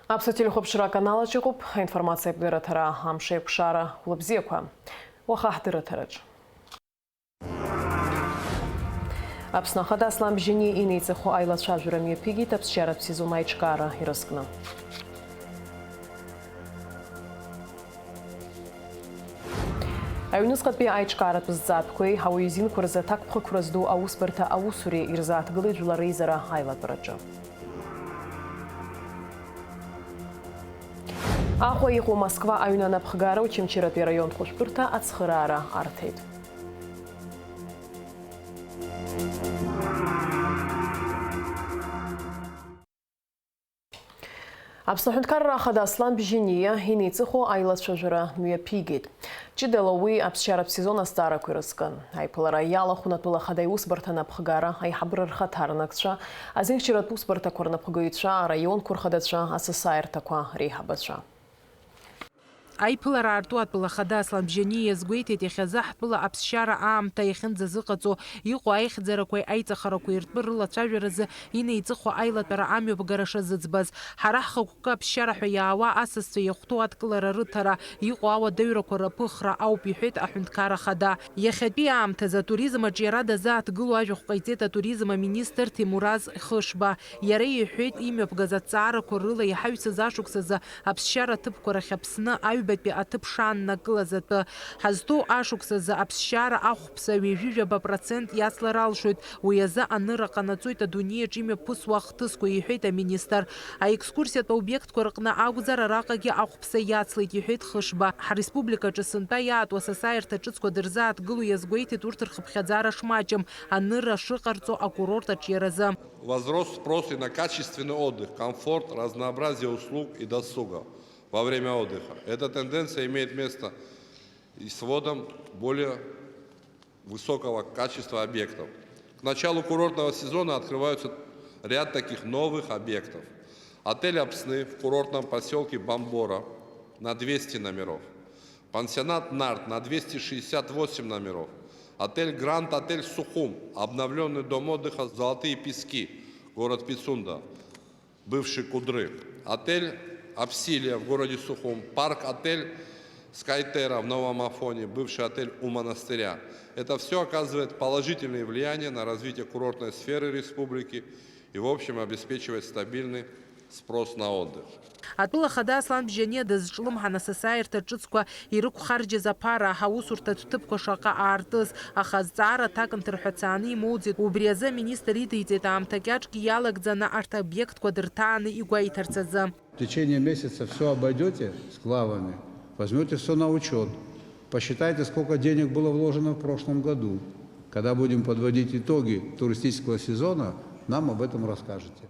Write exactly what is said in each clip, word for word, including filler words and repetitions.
Аԥсуа телехәаԥшра аканалаҿ иҟоуп аинформациатә дырраҭара Амшеикәшара. Хәлыбзиақәа. Уаха ҳдырраҭараҿ. Аԥсны Ахада Аслан Бжьаниа инеиҵыху аилацәажәара мҩаԥигеит аԥсшьаратә сезон аиҿкаара ирызкны. Аҩныҵҟатәи аиҿкааратә зҵаатәқәеи ауаҩы изинқәа рзы аҭакԥхықәра зду аусбарҭа аусуреи ирзааҭгылеит жәлар реизара аилатәараҿы. Аҟәа иҟоу Москва аҩны анапхгара Очамчыратәи араион хәышәтәырҭа ацхыраара арҭеит. Аԥсны Аҳәынҭқарра Ахада Аслан Бжьаниа инеиҵыху аилацәажәара мҩаԥигеит. Ҷыдала уи аԥсшьаратә сезон азҵаарақәа ирызкын. Аиԥылара иалахәын атәыла ахада иусбарҭа анапхгара, аиҳабыра рхаҭарнакцәа, азинхьчаратә усбарҭақәа рнапхгаҩцәа, араионқәа рхадацәа, асасааирҭақәа реиҳабацәа. Аиԥылара аарту атәыла ахада Аслан Бжьаниа иазгәеиҭеит, иахьазы ҳтәыла аԥсшьара аамҭа иахьынӡазыҟаҵо иҟоу аихьӡарақәеи аиҵахарақәеи ртәы рылацәажәаразы инеиҵыху аилатәара амҩаԥгара шазыӡбаз. Ҳара ҳхықәкы аԥсшьара ҳәа иаауа асасцәа иахәҭоу адкылара рыҭара, иҟоу ауадаҩрақәа раԥыхра ауп, иҳәеит аҳәынҭқар ахада. Иахьатәи аамҭазы атуризм аҿиара дазааҭгыло ажәахә ҟаиҵеит атуризм аминистр Ҭемураз Хышба. Иара иҳәеит, имҩаԥгаз аҭҵаарақәа рыла иҳаҩсыз ашықәсазы аԥсшьара аҭыԥқәа рахь Аԥсны аҩбатәи аҭыԥ шааннакылаз атәы. Ҳазҭоу ашықәсазы аԥсшьара ахәԥса ҩажәижәаба процент иацлар алшоит, уи азы аныра ҟанаҵоит адунеиаҿ имҩаԥысуа ахҭысқәа, иҳәеит аминистр. Аекскурсиатә обиектқәа рҟны акәзар, араҟагьы ахәԥса иацлеит, иҳәеит Хышба. Ҳреспубликаҿы сынтәа иаатуа асасааирҭа ҿыцқәа дырзааҭгыло иазгәеиҭеит урҭ рхыԥхьаӡара шмаҷым, аныра шыҟарҵо акурорт аҿиаразы. Возрос спрос и на качественный отдых, комфорт, разнообразие услуг и досуга во время отдыха. Эта тенденция имеет место и с вводом более высокого качества объектов. К началу курортного сезона открываются ряд таких новых объектов. Отель Апсны в курортном поселке Бамбора на двести номеров. Пансионат Нарт на двести шестьдесят восемь номеров. Отель Гранд Отель Сухум, обновленный дом отдыха Золотые Пески, город Пицунда, бывший Кудры. Отель Абсилия в городе Сухум, парк-отель Скайтера в Новом Афоне, бывший отель у монастыря. Это всё оказывает положительное влияние на развитие курортной сферы республики и, в общем, обеспечивает стабильный спрос на отдых. Атәыла ахада Аслан Бжьаниа дазҿлымҳан асасааирҭа ҿыцқәа ирықәхарџьыз аԥара, аусурҭатә ҭыԥқәа шаҟа аартыз, аха азҵаара аҭак нҭырҳәацааны имоуӡеит. Убри азы аминистр идиҵеит аамҭа кьаҿк иалагӡаны арҭ обиектқәа дырҭааны игәеиҭарц азы. В течение месяца всё обойдёте с главами, возьмёте всё на учёт, посчитайте, сколько денег было вложено в прошлом году. Когда будем подводить итоги туристического сезона, нам об этом расскажете.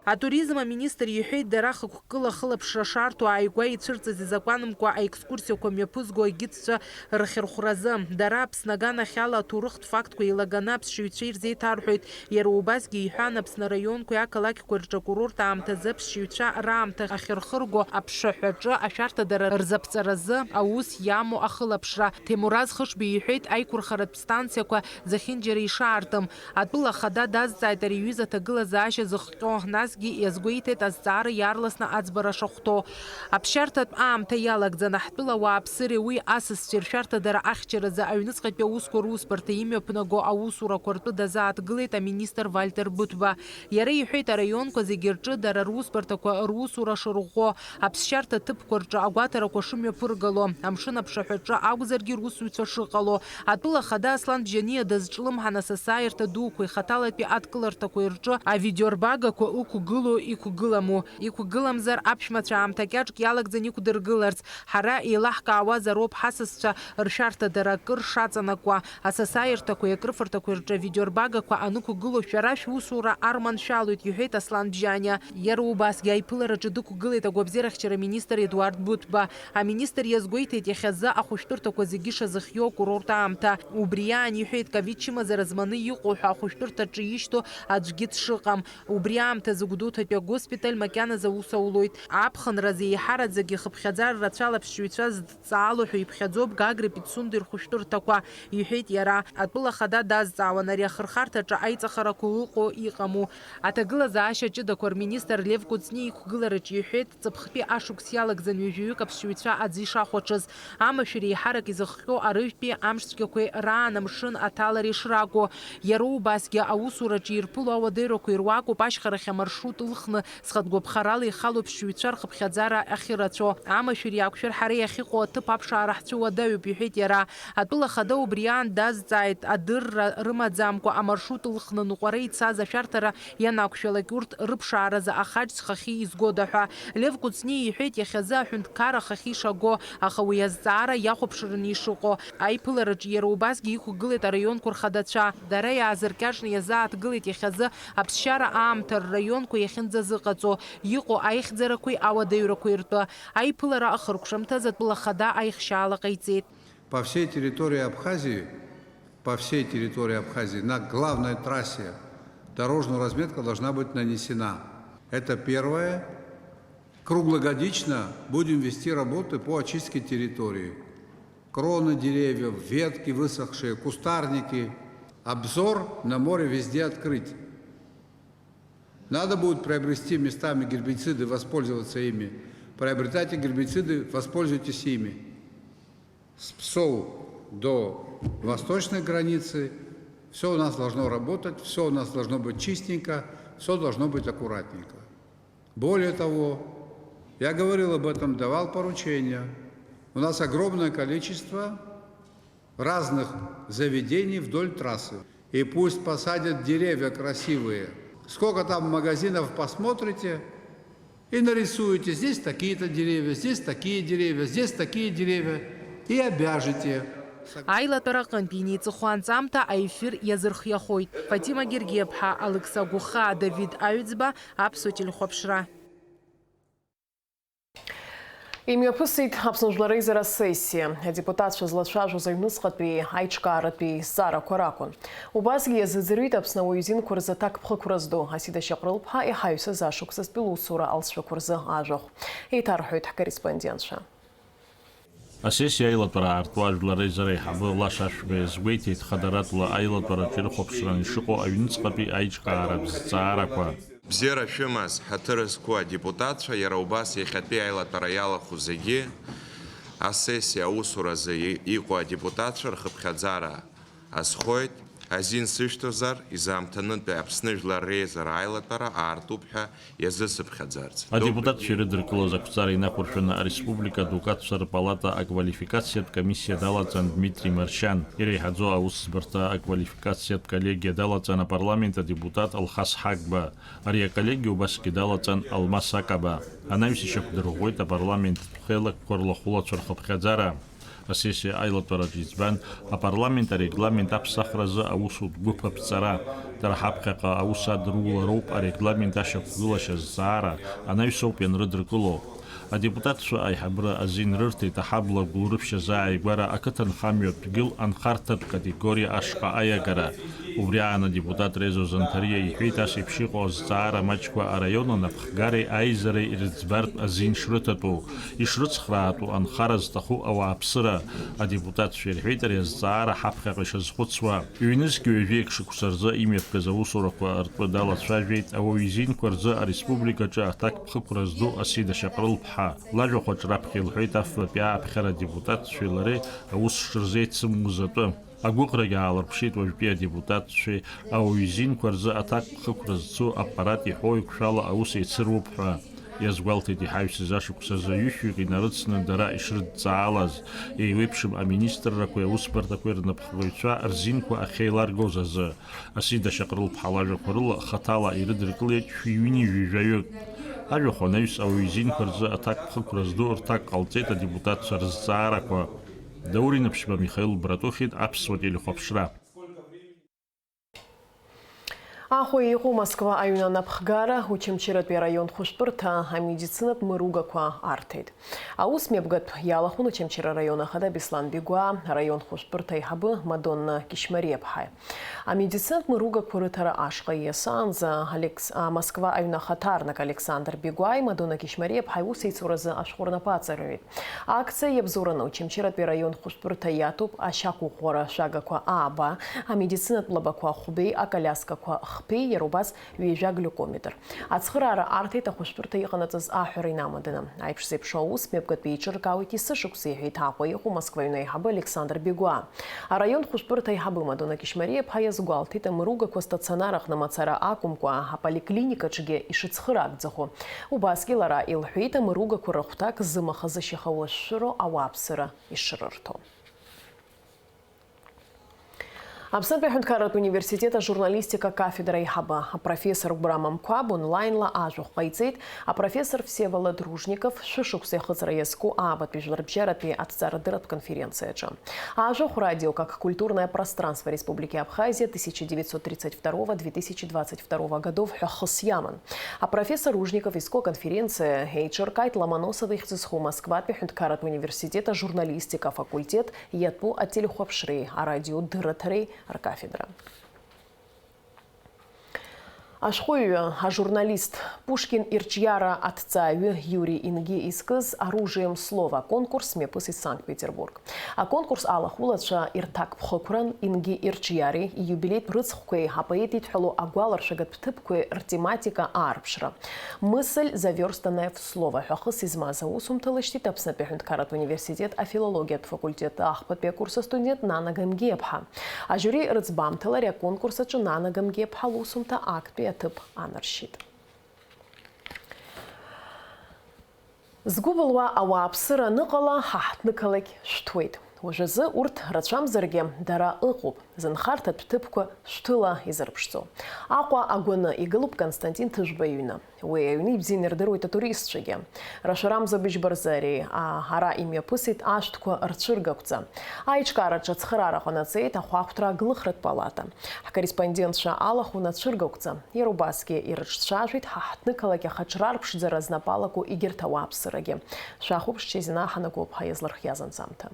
Атуризм аминистр иҳәеит, дара хықәкыла ахылаԥшра шарҭо ааигәа ицәырҵыз изакәанымкәа аекскурсиақәа мҩаԥызго агидцәа рхьырхәразы. Дара Аԥсны аганахьала аҭоурыхтә фактқәа еилаганы аԥсшьаҩцәа ирзеиҭарҳәоит. Иара убасгьы иҳәан, Аԥсны араионқәеи ақалақьқәеи рҿы акурорт аамҭазы аԥсшьаҩцәа раамҭа ахьырхырго аԥшаҳәаҿы ашәарҭадара рзаԥҵаразы аус иамоу ахылаԥшра. Ҭемураз Хышба иҳәеит, аиқәырхаратә станциақәа зехьынџьара ишаартым. Атәыла ахада дазҵааит ари аҩыза аҭагылазаашьа зыхҟьо, насгьы иазгәеиҭеит азҵаара иаарласны аӡбара шахәҭоу. Аԥсшьарҭатә аамҭа иалагӡаны ҳтәыла ауааԥсыреи уи асасцәеи ршәарҭадара ахьчаразы аҩныҵҟатәи аусқәа русбарҭа имҩаԥнаго аусурақәа ртәы дазааҭгылеит аминистр Вальтер Быҭәба. Иара иҳәеит, араионқәа зегьы рҿы дара русбарҭақәа русура шырӷәӷәо, аԥсшьарҭа ҭыԥқәа рҿы агәаҭарақәа шымҩаԥыргало, амшын аԥшаҳәаҿы акәзаргьы русзуҩцәа шыҟало. Атәыла ахада Аслан Бжьаниа дазҿлымҳан асасааирҭа дуқәеи хаҭалатәи адкыларҭақәеи рҿы авидеорбагақәа ықәгылоу иқәгыламу, иқәгыламзар аԥшәмацәа аамҭа кьаҿк иалагӡаны иқәдыргыларц, ҳара еилаҳкаауазароуп ҳасасцәа ршәарҭадара акыр шаҵанакуа, асасааирҭақәеи акрыфарҭақәеи рҿы авидеорбагақәа анықәгыло шәара шәусура арманшәалоит, иҳәеит Аслан Бжьаниа. Иара убасгьы аиԥылараҿы дықәгылеит агәабзиарахьчара министр Едуард Быҭәба. Аминистр иазгәеиҭеит, иахьазы ахәышәтәырҭақәа зегьы шазыхиоу акурорт аамҭа. Убри аан иҳәеит, ковид чымазара зманы иҟоу ҳәа ахәышәтәырҭаҿы ишьҭоу аӡәгьы дшыҟам. Убри аамҭазы Гәдоуҭатәи агоспиталь макьаназы аус аулоит. Аԥхынразы еиҳараӡак ихыԥхьаӡара рацәала аԥсшьаҩцәа зыдҵаало ҳәа иԥхьаӡоуп Гагреи Пицундеи рхәышәтәырҭақәа, иҳәеит иара. Атәыла ахада дазҵаауан ари ахырхарҭаҿы аиҵахарақәа ыҟоу иҟаму. Аҭагылазаашьа ҷыдақәа рминистр Лев Кәыҵниа иқәгылараҿы иҳәеит, ҵыԥхтәи ашықәс иалагӡан ҩажәаҩык аԥсшьаҩцәа аӡы ишахәаҽыз, амашәыр еиҳарак изыхҟьо арыжәтәи амшцәгьақәеи раан амшын аҭалара ишракәу. Иара убасгьы аусураҿы ирԥыло ауадаҩрақәа ируакуп ашьхарахь амаршрут ылхны, зхатә гәаԥхарала ихало аԥсшьаҩцәа рхыԥхьаӡара ахьырацәоу. Амашәыр иақәшәар, ҳара иахьыҟоу аҭыԥ аԥшаара ҳцәыуадаҩуп, иҳәеит иара. Атәыла ахада убри аан дазҵааит, адырра рымаӡамкәа амаршрут ылхны ныҟәара ицаз ашәарҭара ианақәшәалак, урҭ рыԥшааразы ахаҿ зхахьы изгода ҳәа. Лев Кәыҵниа иҳәеит, иахьазы аҳәынҭқарра ахахьы ишаго, аха уи азҵаара иахәаԥшраны ишыҟоу. Аиԥылараҿы иара убасгьы иқәгылеит араионқәа рхадацәа. Дара иаазыркьаҿны иазааҭгылеит иахьазы аԥсшьара аамҭа рраионқәа иахьынӡазыҟаҵо, иҟоу аихьӡарақәеи ауадаҩрақәеи ртәы. Аиԥылара ахыркәшамҭаз атәыла ахада аихшьаала ҟаиҵеит. По всей территории Абхазии, по всей территории Абхазии на главной трассе дорожная разметка должна быть нанесена. Это первое. Круглогодично будем вести работы по очистке территории. Кроны деревьев, ветки высохшие, кустарники. Обзор на море везде открыть. Надо будет приобрести местами гербициды, воспользоваться ими. Приобретайте гербициды, воспользуйтесь ими. С Псоу до восточной границы все у нас должно работать, все у нас должно быть чистенько, все должно быть аккуратненько. Более того, я говорил об этом, давал поручения. У нас огромное количество разных заведений вдоль трассы. И пусть посадят деревья красивые. Сколько там магазинов посмотрите и нарисуете. Здесь такие-то деревья, здесь такие деревья, здесь такие деревья. И обяжете. Аилатәара аҟынтә инеиҵыху анҵамҭа аефир иазырхиахоит. Фатима Гергиаԥҳа, Алықьса Гәыхаа, Давид Аҩӡба, Аԥсуа телехәаԥшра. Имҩаԥысит Аԥсны Жәлар Реизара асессиа. Адепутатцәа злацәажәоз аҩныҵҟатәи аиҿкааратәи зҵаарақәа ракәын. Убасгьы иазыӡырҩит Аԥсны ауаҩы изинқәа рзы аҭакԥхықәра зду Асида Шьаҟрылԥҳа иҳаҩсыз ашықәсазтәи лусура алҵшәақәа рзы ажәахә. Еиҭарҳәоит ҳкорреспондентцәа. Асессиа аилатәара аартуа Жәлар Реизара аиҳабы Лаша Ашәба иазгәеиҭеит хадаратәла аилатәараҿы ирыхәаԥшран ишыҟоу аҩныҵҟатәи аиҿкааратә зҵаарақәа. Бзиара шәымаз, ҳаҭыр зқәу адепутатцәа, иара убас иахьатәи аилатәара иалахәу зегьы, асессиа аусуразы и-, иҟоу адепутатцәа рхыԥхьаӡара азхоит, азин сышәҭозар, изаамҭанытәи Аԥсны Жәлар Реизара аилатәара аартуп ҳәа иазысыԥхьаӡарц. Адепутатцәа ирыдыркылоз ақәҵара инақәыршәаны ареспублика адукатцәа рпалата аквалификациатә комиссиа далаҵан Дмитри Маршьан, иреиҳаӡоу аусӡбарҭа аквалификациатә коллегиа далаҵан апарламент адепутат Алхас Ҳагба. Ари аколлегиа убасгьы далаҵан Алмас Акаба. Анаҩс ишьақәдырӷәӷәеит апарламент хеилакқәа рлахәылацәа рхыԥхьаӡара. Асессиа аилатәараҿы иӡбан апарламент арегламент аԥсахразы аусутә гәыԥ аԥҵара. Дара ҳаԥхьаҟа аус адырулароуп арегламент ашьақәгылашьа азҵаара, анаҩсоуп ианрыдыркыло. Адепутатцәа аиҳабыра азин рырҭеит аҳабла гәылрыԥшьазааигәара ақыҭанхамҩатә дгьыл анхарҭатә категориа ашҟа аиагара. Убри аан адепутат Резо Занҭариа иҳәеит ас еиԥш иҟоу азҵаара маҷқәа араион анапхгареи аизареи ирыӡбартә азин шрыҭатәу, ишрыцхраатәу анхара зҭаху ауааԥсыра. Адепутатцәа ирҳәеит ари азҵаара ҳаԥхьаҟа ишазхәыцуа. Ҩнызқь ҩажәеик шықәса рзы имҩаԥгаз аусурақәа ртәы далацәажәеит ауаҩы изинқәа рзы ареспубликаҿы аҭакԥхықәра зду Асида Шьаҟрылԥҳа. Лажәахәаҿ раԥхьа илҳәеит афбатәи ааԥхьара адепутатцәеи лареи аус шырзеицымуз атәы. Агәыӷрагьы аалырԥшит уажәтәи адепутатцәеи ауаҩы изинқәа рзы аҭакԥхықәра зцу аппарат иҳәоу еиқәшәала аус еицыруп ҳәа. Иазгәалҭеит иҳаҩсыз ашықәсазы ҩышәҩык инарыцны дара ишрыдҵаалаз, еиуеиԥшым аминистррақәеи аусбарҭақәеи рнапхгаҩцәа рзинқәа ахьеиларгоз азы. Асида Шьаҟрылԥҳа лажәақәа рыла хаҭала ирыдыркылеит шәи ҩынҩажәи жәаҩык. Ажәахә анаҩс ауаҩы изинқәа рзы аҭакԥхықәра зду рҭак ҟалҵеит адепутатцәа рызҵаарақәа. Даур Инаԥшьба, Михаил Братухин, Аԥсуа телехәаԥшра. Аҟәа иҟоу Москва аҩны анапхгара Очамчыратәи араион хәышәтәырҭа амедицинатә мыругақәа арҭеит. Аус мҩаԥгатә иалахәын Очамчыра араион ахада Беслан Бигәаа, араион хәышәтәырҭа аиҳабы Мадонна Кишмариаԥҳаи. Амедицинатә мыругақәа рыҭара ашҟа ииасаанӡа Алекс-, а, Москва аҩны ахаҭарнак Александр Бигәааи Мадонна Кишмариаԥҳаи аусеицуразы ашәҟәы рнапы аҵарҩит. Акциа иабзоураны Очамчыратәи араион хәышәтәырҭа иаҭәуп ашьақәыӷәӷәара шәагақәа ааба, амедицинатә лабақәа хәбеи аколяскақәа хԥеи, иара убас ҩажәа глиокометр. Ацхыраара арҭеит ахәышәтәырҭа иҟанаҵаз аҳәара инамаданы. Аиԥш зеиԥшу аус мҩаԥгатәи еиҿыркаауеит есышықәса, иҳәеит Аҟәа иҟоу Москва аҩны аиҳабы Александр Бигәаа. Араион хәышәтәырҭа аиҳабы Мадонна Кишмариаԥҳа иазгәалҭеит, амыругақәа астационар аҟны мацара акәымкәа, аполиклиникаҿгьы ишыцхыраагӡахо. Убасгьы лара илҳәеит, амыругақәа рыхәҭак зымаха-зышьаха уашәшәыроу ауааԥсыра ишрырҭо. Аԥснытәи аҳәынҭқарратә университет ажурналистика кафедра аиҳабы, апрофессор Гәбра Мамқәаб онлаинла ажәахә ҟаиҵеит апрофессор Всеволод Ружников шәышықәса ихыҵра иазку аабатәи жәларбжьаратәи аҭҵаарадырратә конференциаҿы. Ажәахә «Радио как культурное пространство Республики Абхазия тысяча девятьсот тридцать второго две тысячи двадцать второго годов» ҳәа хыс иаман. Апрофессор Ружников изку аконференциа еиҿыркааит Ломоносов ихьӡ зху Москватәи аҳәынҭқарратә университет ажурналистика афакультет иатәу ателехәаԥшреи арадиодырраҭареи ркафедра. Ашәҟәыҩҩы, ажурналист, Пушкин ирҿиара аҭҵааҩы Иури Ингьи изкыз «Оружием слова» аконкурс мҩаԥысит Санкт-Петербург. Аконкурс алахәылацәа ирҭакԥхықәран Ингьи ирҿиареи ииубилеитә рыцхәқәеи апоет идҳәалоу агәаларшәагатә ҭыԥқәеи ртематика аарԥшра. «Мысль, заверстанная в слово» ҳәа хыс измаз аусумҭа лышьҭит Аԥснытәи аҳәынҭқарратә университет афилологиатә факультет ахԥатәи акурс астудент Нана Гамгиаԥҳа. Ажиури рыӡбамҭала ари аконкурс аҿы Нана Гамгиаԥҳа лусумҭа актәи аҭыԥ анаршьит. Згәы былуа ауааԥсыра аныҟала, ҳа ҳҭнықалақь шәҭуеит. Уажәазы урҭ рацәамзаргьы дара ыҟоуп, зынхарҭатә ҭыԥқәа шәҭыла изырԥшӡо. Аҟәа агәаны игылоуп Константин Ҭыжәба иҩны. Уи аҩны ибзианы ирдыруеит атуристцәагьы. Рашәарамза быжьба рзы ари, а, ара имҩаԥысит ашәҭқәа рцәыргақәҵа. Аиҿкаараҿы ацхыраара ҟанаҵеит ахәаахәҭра аглыхратә палата. Ҳкорреспондентцәа алахәын ацәыргақәҵа. Иара убасгьы ирыҿцәажәеит ҳа ҳҭнықалақь ахаҿра арԥшӡара знапы алаку егьырҭ ауааԥсырагьы. Шәахәаԥш, Чезина Ҳанагәыԥҳа иазлырхиаз анҵамҭа.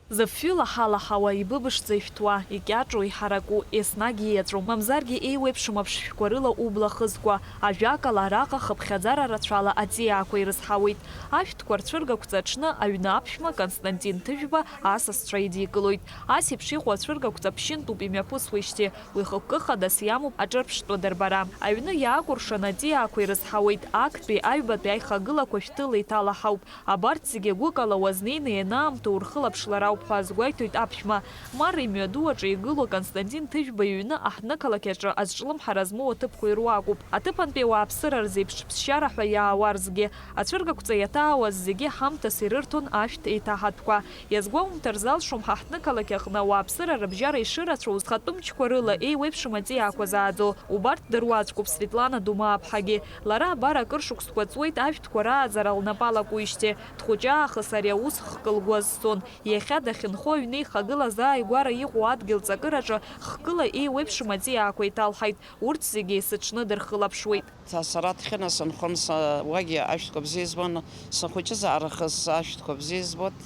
Зыфҩы лаҳа-лаҳауа, ибыбышӡа ишәҭуа, икьаҿу, иҳараку, еснагь ииаҵәоу, мамзаргьы еиуеиԥшым аԥшшәқәа рыла убла хызкуа, ажәакала, араҟа хыԥхьаӡара рацәала аҵиаақәа ирызҳауеит. Ашәҭқәа рцәыргақәҵа аҽны аҩны аԥшәма Константин Ҭыжәба асасцәа идикылоит. Ас еиԥш иҟоу ацәыргақәҵа ԥшьынтәуп имҩаԥысуеижьҭеи, уи хықәкы хадас иамоуп аҿырԥштәы дырбара. Аҩны иаакәыршаны аҵиаақәа ирызҳауеит, актәи, аҩбатәи аихагылақәа шәҭыла иҭалаҳауп. Абарҭ зегьы гәыкала уазнеины ианаамҭоу урхылаԥшлар ауп ҳәа азгәеиҭоит аԥшәма. Мар имҩаду аҿы игылоу Константин Ҭыжәба иҩны аҳҭнықалақь аҿы азҿлымҳара змоу аҭыԥқәа ируакуп. Аҭыԥантәи ауааԥсыра рзеиԥш ԥсшьара ҳәа иаауа рзгьы, ацәыргақәҵа иаҭаауаз зегьы ҳамҭас ирырҭон ашәҭ еиҭаҳатәқәа. Иазгәоумҭар залшом ҳа ҳҭнықалақь аҟны ауааԥсыра рыбжьара ишырацәоу зхатәы мчқәа рыла еиуеиԥшым аҵиаақәа зааӡо. Убарҭ дыруаӡәкуп Светлана Думааԥҳагьы. Лара абар акыр шықәсқәа ҵуеит ашәҭқәа рааӡара лнапы алакуижьҭеи. Дхәыҷы аахыс ари аус хкы лгәы азцон. Иахьа дахьынхо аҩны ихагылаз ааигәара иҟоу адгьыл ҵакыраҿы хкыла еиуеиԥшым аҵиаақәа иҭалҳаит. Урҭ зегьы есыҽны дырхылаԥшуеит. Са сара Ҭхьына сынхон, са уагьы ашәҭқәа бзиа избон, сахәыҷызаара хыс ашәҭқәа бзиа избот,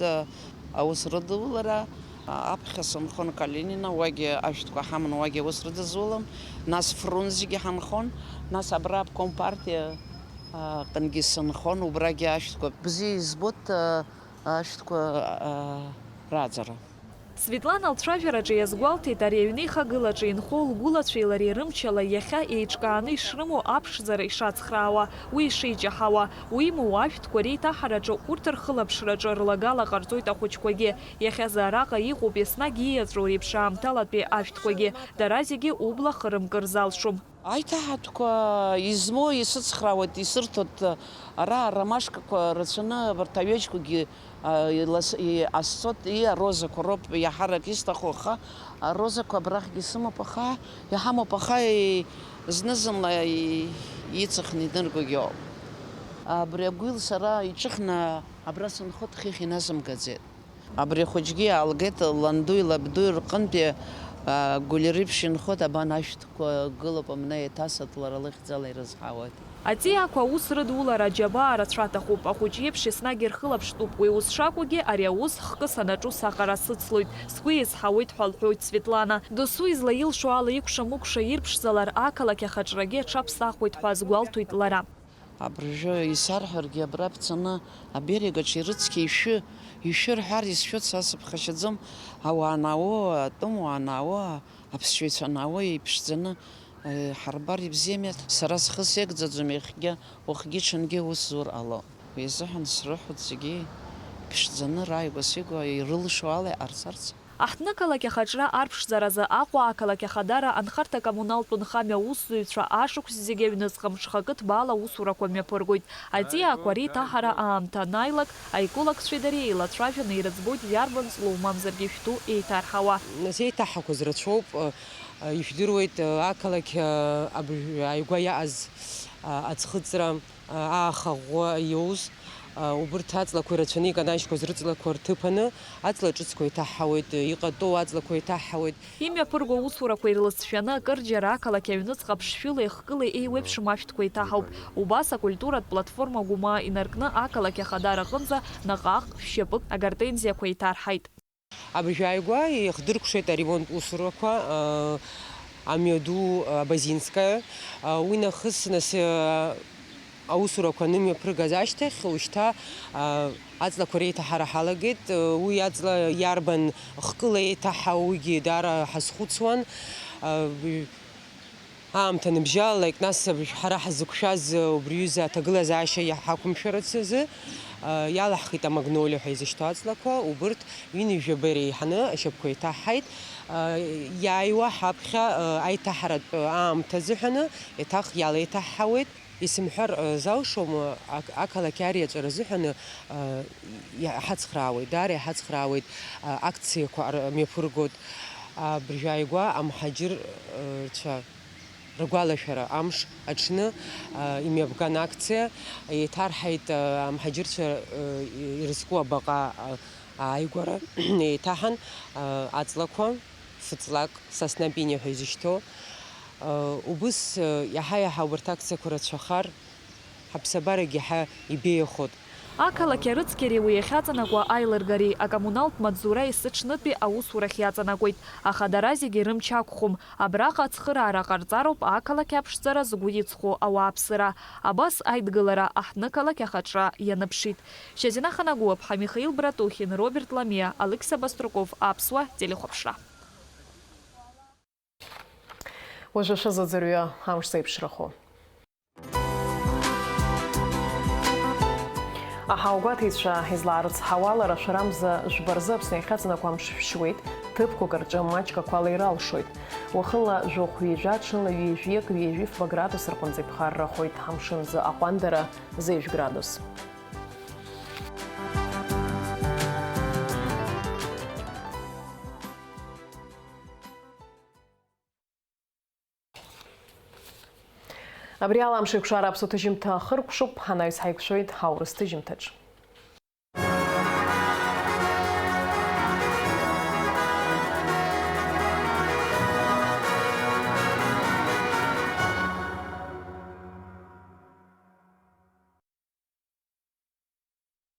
аус рыдулара. Аԥхьа сынхон Калинина, уагьы ашәҭқәа ҳаман, уагьы аус рыдызулам. Нас Фрунзеге ҳанхон, нас абра обком партиа аҟынгьы сынхон, убрагьы ашәҭқәа бзиа избот, ашәҭқәа рааӡара. Светлана лцәажәараҿы иазгәалҭеит ари аҩны ихагылаҿы инхо лгәылацәеи лареи рымчала иахьа еиҿкааны ишрымоу аԥшӡара ишацхраауа, уи ишеиҷаҳауа, уимоу ашәҭқәа реиҭаҳараҿы урҭ рхылаԥшраҿы рлагала ҟарҵоит ахәыҷқәагьы. Иахьазы араҟа иҟоуп еснагь ииаҵәоу реиԥш аамҭалатәи ашәҭқәагьы, дара зегьы убла хырымкыр залшом. Аиҭаҳатәқәа измоу исыцхраауеит, исырҭоит, ара аромашкақәа рацәаны абарҭ аҩаџьқәагьы, а, илас-, иҟасҵоит, и, арозақәа роуп иаҳарак исҭаху, аха арозақәа абрахьгьы сымоуп, аха иҳамоуп, аха и, зны-зынла и, иҵыхны иныргогьы ауп. Абри агәил сара иҿыхны абра сынхоит, хыхь иназымгаӡеит. Абри ахәыҷгьы иаалгеит ландуи лабдуи рҟынтәи, Агәльы реиԥш инхоит, абан ашәҭқәа гылоуп, амна еиҭасыҭ, лара лыхьӡала ирызҳауеит. Аҵиаақәа аус рыдулара аџьабаа рацәа аҭахуп, ахәыҷ иеиԥш еснагь ирхылаԥштәуп. Уи ус шакәугьы, ари аус хкы санаҿу саҟара сыцлоит, сгәы еизҳауеит ҳәа лҳәоит Светлана. Досу излаилшо ала икәша-мыкәша ирԥшӡалар, ақалақь ахаҿрагьы аҽаԥсахуеит ҳәа азгәалҭоит лара. Абыржәы исарҳәаргьы, абра бцаны аберегаҿ ирыцқьа ишәы, ишәы рҳәар исшәыц, са сыԥхашьаӡом. Ауаа наауо, атәым уаа наауо, аԥсшьаҩцәа наауо еиԥшӡаны, э, ҳарбар ибзиами. Сара схы сеигӡаӡом иахьгьы, уахгьы-ҽынгьы аус зур ало. Уи азыҳәан срыҳәоит зегьы иԥшӡаны, рааигәа-сигәа ирылшо ала иҟарҵарц. Аҳҭнықалақь ахаҿра арԥшӡаразы Аҟәа ақалақь ахадара анхарҭа-коммуналтә нхамҩа аусзуҩцәа ашықәс зегьы аҩныҵҟа мҽхакы ҭбаала аусурақәа мҩаԥыргоит. Аҵиаақәа реиҭаҳара аамҭа анааилак, аикулакцәеи дареи еилацәажәаны ирыӡбоит иарбан ҵлоу мамзаргьы шәду еиҭарҳауа. Нас еиҭаҳақәаз рацәоуп, ижәдыруеит, ақалақь абыржә ааигәа иааз аӡхыҵра, ааха ӷәӷәа иоуз, убырҭ аҵлақәа ирацәаны иканажьқәаз рыҵлақәа рҭыԥаны, аҵла ҿыцқәа еиҭаҳҳауеит, иҟатәоу аҵлақәа еиҭаҳҳауеит. Имҩаԥырго аусурақәа ирласшәаны, акырџьара ақалақь аҩныҵҟа ԥшшәылеи хкылеи еиуеиԥшым ашәҭқәа еиҭаҳауп. Убас акультуратә платформа Гәымаа инаркны ақалақь ахадара аҟынӡа наҟ-ааҟ шәшьапык агортензиақәа еиҭарҳаит. Абыржә ааигәа иахдыркәшеит аремонт усурақәа, а, амҩаду, а, Базинская. А, уи нахыс, нас, а, аусурақәа анымҩаԥыргаз ашьҭахь, ушьҭа, а, аҵлақәа реиҭаҳара ҳалагеит. Уи аҵла иарбан хкыла еиҭаҳаугьы даара ҳазхәыцуан. А, Аамҭа ныбжьалалак, нас аб-, ҳара ҳзықәшәаз убри ҩыза аҭагылазаашьа иаҳақәымшәарц азы, а, иалаҳхит амагнолиа ҳәа изышьҭоу аҵлақәа, убырҭ ҩынҩажәаба иреиҳаны ашьапқәа еиҭаҳҳаит. А, иааиуа ҳаԥхьа, а, аиҭаҳаратә аамҭа азыҳәаны еиҭах иалеиҭаҳҳауеит. Исымҳәар, а, залшом, а, ақ-, ақалақь ариаҵәара азыҳәаны, а, иа-, иҳацхраауеит, даара иҳацхраауеит, а, акциақәа ар-, мҩаԥыргоит. Абыржә ааигәа амҳаџьырцәа ргәалашәара амш аҽны, а, имҩаԥган акциа, еиҭарҳаит, а, амҳаџьырцәа, а, ирызку абаҟа, а, ааигәара, еиҭаҳан, а, аҵлақәа фыҵлак, Сасна Пиниа ҳәа изышьҭоу. А, убыс, а, иаҳа-иаҳа убарҭ акциақәа рацәахар, ҳаԥсабарагь иаҳа ибеиахоит. Ақалақь арыцқьареи уи иахьаҵанакуа аилыргареи акоммуналтә маҵзура есыҽнытәи аусурахь иаҵанакуеит, аха дара зегьы рымч ақәхом. Абраҟа ацхыраара ҟарҵароуп ақалақь аԥшӡара згәы иҵхо ауааԥсыра. Абас аидгылара аҳҭнықалақь ахаҿра ианыԥшит. Шьазина Ханагәыаԥҳа, Михаил Братухин, Роберт Ламиа, Алықьса Баструков, Аԥсуа телехәаԥшра. Уажәы шәазыӡырҩы амш зеиԥшрахо. Аҳауагәаҭеицәа излаарыцҳауа ала, рашәарамза жәба рзы Аԥсны иахьаҵанакуа амш шәшьуеит, ҭыԥқәак рҿы маҷк ақәа алаира алшоит. Уахынла жәохә ҩажәа, ҽынла ҩажәиак, ҩажәи фба градус рҟынӡа иԥхаррахоит, амшын азы аҟәандара зеижә градус. Абри ала амш еиқәшара аԥсуа ҭыжьымҭа ахыркәшоуп, анаҩс ҳаиқәшәоит ҳаурыс ҭыжьымҭаҿ.